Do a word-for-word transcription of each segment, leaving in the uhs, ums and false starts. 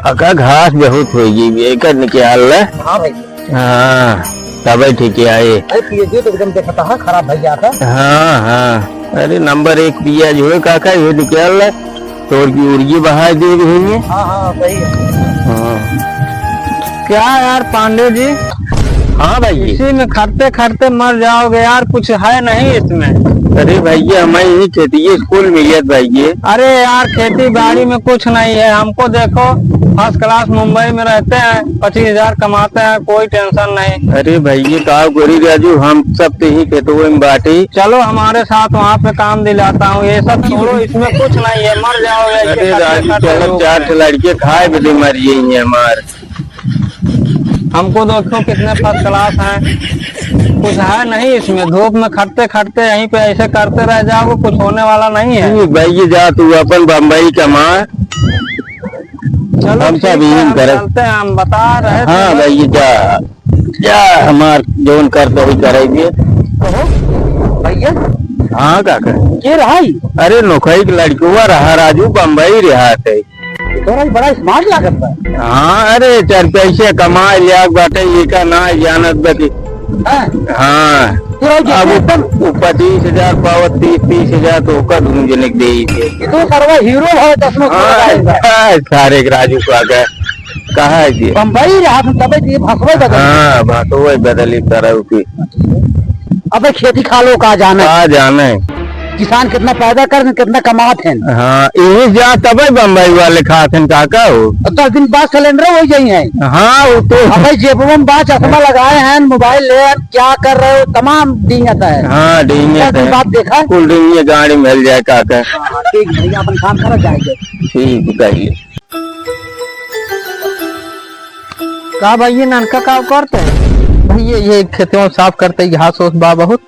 काका, घास बहुत होइ गई, एकर निकाल ले। हाँ भाई। हाँ, तबे ठीक आए। अरे, पीएचडी तो एकदम देखता है, खराब भई जाता। हाँ, हाँ। अरे, नंबर एक पियाज हुए काका, ये निकाल ले। तोर की उर्गी बहा दे रही है। हाँ, हाँ, सही है। हाँ। क्या यार पांडे जी, हाँ भाई। इसी में खटते खटते मर जाओगे यार, कुछ है नहीं इसमें। अरे भैया, हमें यही खेती है, कुल मिलियत भाई। अरे यार, खेती बाड़ी में कुछ नहीं है, हमको देखो, फर्स्ट क्लास मुंबई में रहते हैं, पच्चीस हजार कमाते हैं, कोई टेंशन नहीं। अरे भैया, का करी राजू, हम सब तो ही खेतों में बाटी। चलो हमारे साथ, वहाँ पे काम दिलाता हूँ, ये सब छोड़ो, इसमें कुछ नहीं है, मर जाओगे ऐसे अरे खटते राजू, खटते चलो लोग चार हैं। ठे लड़के खाए बदे मर जाएंगे हमार। हमको दोस्तों कितने फर्स्ट क्लास हैं, कुछ है नहीं इसमें। धूप में खटते खटते यहीं पे ऐसे करते रह जाओगे, कुछ होने वाला नहीं है। ठीक भाई, ये जा तू अपन बम्बई कमा। चलो हम ठीक सब है, यहीं हम करब। चलते हैं, हम बता रहे थे हाँ बस। भाई, ये जा, जा हमार जौन करते ही करेंगे। कहो भैया। हाँ काका। के रहा है? अरे नोखई के लड़कुआ रहा राजू, बम्बई रहा थे। तोरा ई बड़ा स्मार्ट लागत बा। हाँ, अरे, चार पैसे कमाए लिया बाटे, ई का ना जानत बा कि हाँ। हाँ। तोरा ई अब एकदम उ, उ पच्चीस हजार पावत, तीस, तीस हजार तो ओकर दुनू जने के दे ही दे। ई तो सरवा हीरो है, चश्मा हाँ, लगाए बा। हाँ, सारे के राजू का का, कहा है जी? बम्बई रहा, तबे ये भसवे बदल। हाँ, भसवे बदली तरह की। अबे खेती खा लो, का जाने? का जाने? किसान कितना पैदा कर, कितना कमात हैं। हाँ, यही जा तबे बम्बई वाले खात हैं, काका हो। और दस दिन बाद सिलेंडर हो जाई हैं। हाँ, वो तो अबे जेबवा में बा, चश्मा लगाए हैं, मोबाइल ले, क्या कर रहे हो, तमाम डींगत है। हाँ, डींगत दस दिन है। बाद देखा। कुल डींगे गाड़ी में मिल जाए, काका। हाँ, ठीक भैया, अपन काम करा जाएंगे। ठीक, कहिए। का भैया, ननका का करते हैं? भैया, ये खेतवा साफ करते ही घास ओस बा बहुत।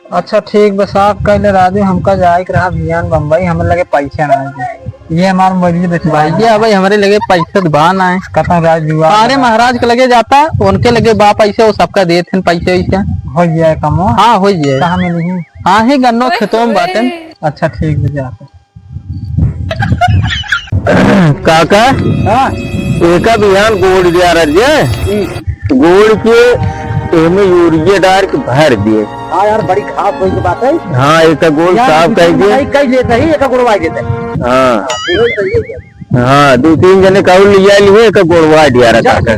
अच्छा, ठीक बा, साफ कर ले राजू, हमका जाए के रहा भियान बम्बई, हमरे लगे पैसा ना है। ये हमार मोबाइल देखो। भैया, भाई, हमरे लगे पैसा तो बा ना है। कतौ राजू आ अरे, महाराज के लगे जाता, उनके लगे बा पैसे, वो सबका देत हैं पैसे वैसे। हो जाए कमो। हाँ, हो जाए। कहाँ मिली? हाँ, ही गन्नो खेतों में बाटे। अच्छा, ठीक बा, जाते। काका, हाँ। एका बिहान गोड़ दिया रह जे। हम्म। गोड़ के एमे यूरिया डाल के भर दिए। हाँ यार, बड़ी खास होई के बात है। हाँ, एका गोड़ यार, साफ कर दिए। नहीं, कई लेते ही, एका गोड़वा देते। हाँ। हाँ, ठीक है, ठीक है। हाँ, दो तीन जने का और लिया लिए, एका गोड़वा दिया रहा चल। काका।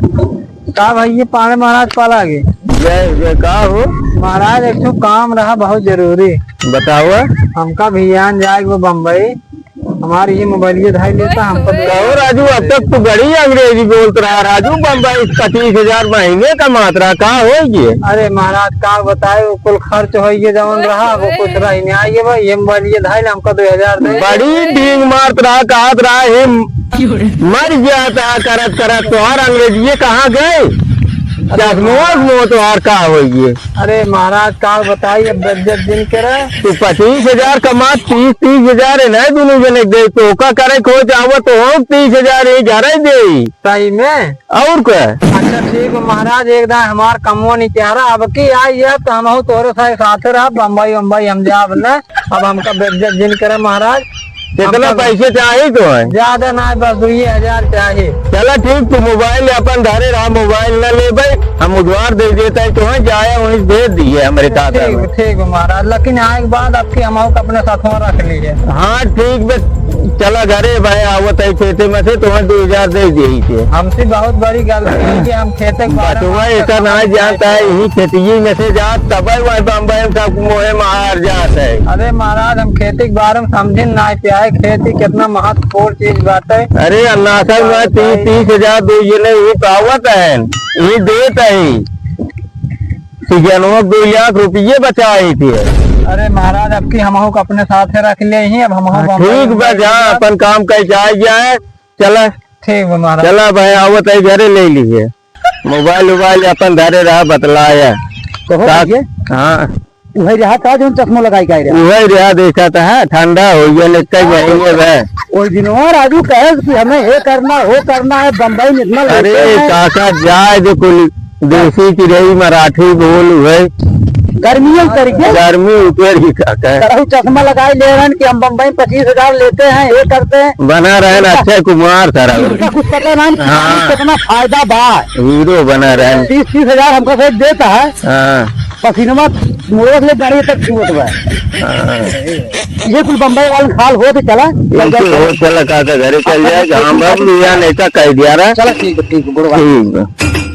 का भाई, ये पाड़े महाराज पाला आगे? जय, जय, का हो? महाराज, एक ठो काम रहा बहुत जरूरी। बताओ। हमका भियान जाए के बा बम्बई, हमार ये मोबाइलिए धाई लेता, हमको दे। कहो राजू, अब तक तू बड़ी अंग्रेजी बोलत रहा राजू, बम्बई पच्चीस हजार महीने कमात रहा, का हो ये? अरे महाराज, का बताए, वो कुल खर्च हो ये जवन रहा, वो कुछ रही नहीं। आइए भाई, ये मोबाइलिए धाई ले, हमको दो हजार दे। बड़ी डींग मारत रहा, कहत रहा, हे मर जाता करत करत तोहार अंग्रेजिये कहाँ गए? चश्मवा उश्मवा तोहार का होइए? अरे महाराज, का बताई, अब बेइज्जत जिन करे। तू पच्चीस हजार कमा, तीस, तीस हजार है ना, दुनू जने के दे, तो ओका करे खो जावत हो, तीस हजार ही घरे दे। सही में? और का? अच्छा ठीक बा महाराज, एक दाईं हमार कमवा निकारा, अब की आई है तो हमहू तोरे साथे साथे रहब, बम्बई उम्बई हम जाब न। अब हमका बेइज्जत जिन करे महाराज। कितना हमका पैसे चाही तोहैं? ज्यादा ना, बस दुइये हजार चाही। चला ठीक, तू मोबाइल अपन धरे रहा, मोबाइल न लेबे, हम उधार दे देते हैं तोहैं, जाए वहीं से भेज दिए हमरे खाता ठीक, में। ठीक बा महाराज, लेकिन आए के बाद आपकी हमहू के अपने साथ में रख लीजिए। हाँ ठीक बे, चला घरे भाई, आवत है खेते में से, तोहैं दो हजार दे दिए। हमसे बहुत बड़ी गलती है कि हम खेते के बारे में बचवा आपसे एका ना जानता है, यही खेतिये में से जात, तबे वह बम्बई में सब मोहे मार जात है। अरे महाराज, हम खेती के बारे में समझे ना पाए, खेती कितना महत्वपूर्ण चीज बात है। अरे अल्लाह सर, मैं तीस, तीस हजार दो ये नहीं, ये पावत है, ये देत है। सीजनवा दो लाख रुपये बचाए थे। अरे महाराज, अब की हमहू को अपने साथ रख ले ही, अब हमहू हाँ, बम्बई ठीक बा, जा अपन काम कर जाए जाए। चला। ठीक बा महाराज। चला भाई, आवत है घरे ले लीजिए। मोबाइल उबाइल अपन धरे रहा, बतलाया। कहो का भैया। हाँ। वही रहा का जौन चश्मा लगाई का रहा? वही रहा, देखा था, ठंडा हो गया, ने कई महीने रहे। ओइ दिनवा राजू कहे कि हमें ये करना, वो करना है, बम्बई में इतना अरे लड़के हैं। काका, जाए जो कुल देसी की रही, मराठी बोल है। गर्मी उतर गई। गर्मी उतर ही का, का? सरऊ चश्मा लगाए ले रहन कि हम बम्बई में पच्चीस हजार लेते हैं, ये करते हैं। बना रहन अक्षय कुमार सरऊ। इनका कुछ पता ना, हाँ। कितना फायदा बा। हीरो बना रहन। तीस, तीस हजार हमका से देता है। हाँ। पसीनमा मुड़वा से ले गाड़ी तक छुअत बा। हाँ। ये कुल बम्बई वालन खाल होत चला। बिल्कुल होत चला, का, का घरे चल जाए, हाँ, बाबू, यहाँ नेता कह दिया रहा। चला, ठीक है, ठीक है, गुड़वा। ठीक है।